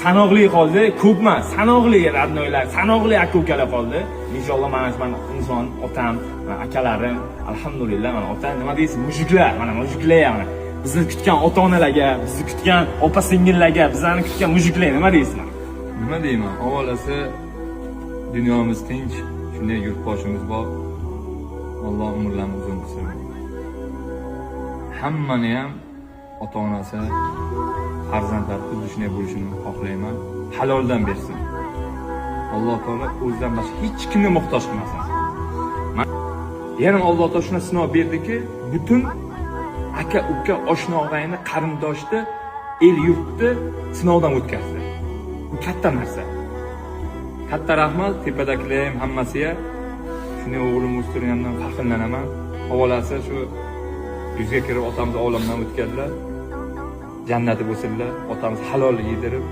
Sanoqli qoldi, ko'p emas, sanoqli родной lar, sanoqli aka ukalar qoldi. Inshaalloh, mana shu, mana inson otam, mana akalarim, alhamdulillah, mana ota, nima deysiz, мужик lar, mana мужик lar ham, mana bizni kutgan ota onalarga, bizni kutgan opa singillarga, bizlarni kutgan мужик lar, nima deysiz mana? Nima deyman, avvalasi dunyomiz tinch, shunday yurtboshimiz bor. Alloh umrlarini uzun qilsin. Hammani ham ota onasi, farzandlari xuddi shunday bo'lishini xohlayman. Haloldan bersin. Alloh taolo o'zidan boshqa hech kimga muhtoj qilmasin. Yana Alloh taolo shuni sinov berdiki, butun aka uka, oshna, og'ayni, qarindoshni, el yurtni sinovdan o'tkazdi. Bu katta narsa. Katta rahmat tepadagilar ham, hammasiga. Shunday o'g'lim o'stirganimdan faxrlanaman. Avvalasi shu yuzga kirib otamiz olamdan o'tganlar. Jannati bo'lsinlar. Otamiz halol yedirib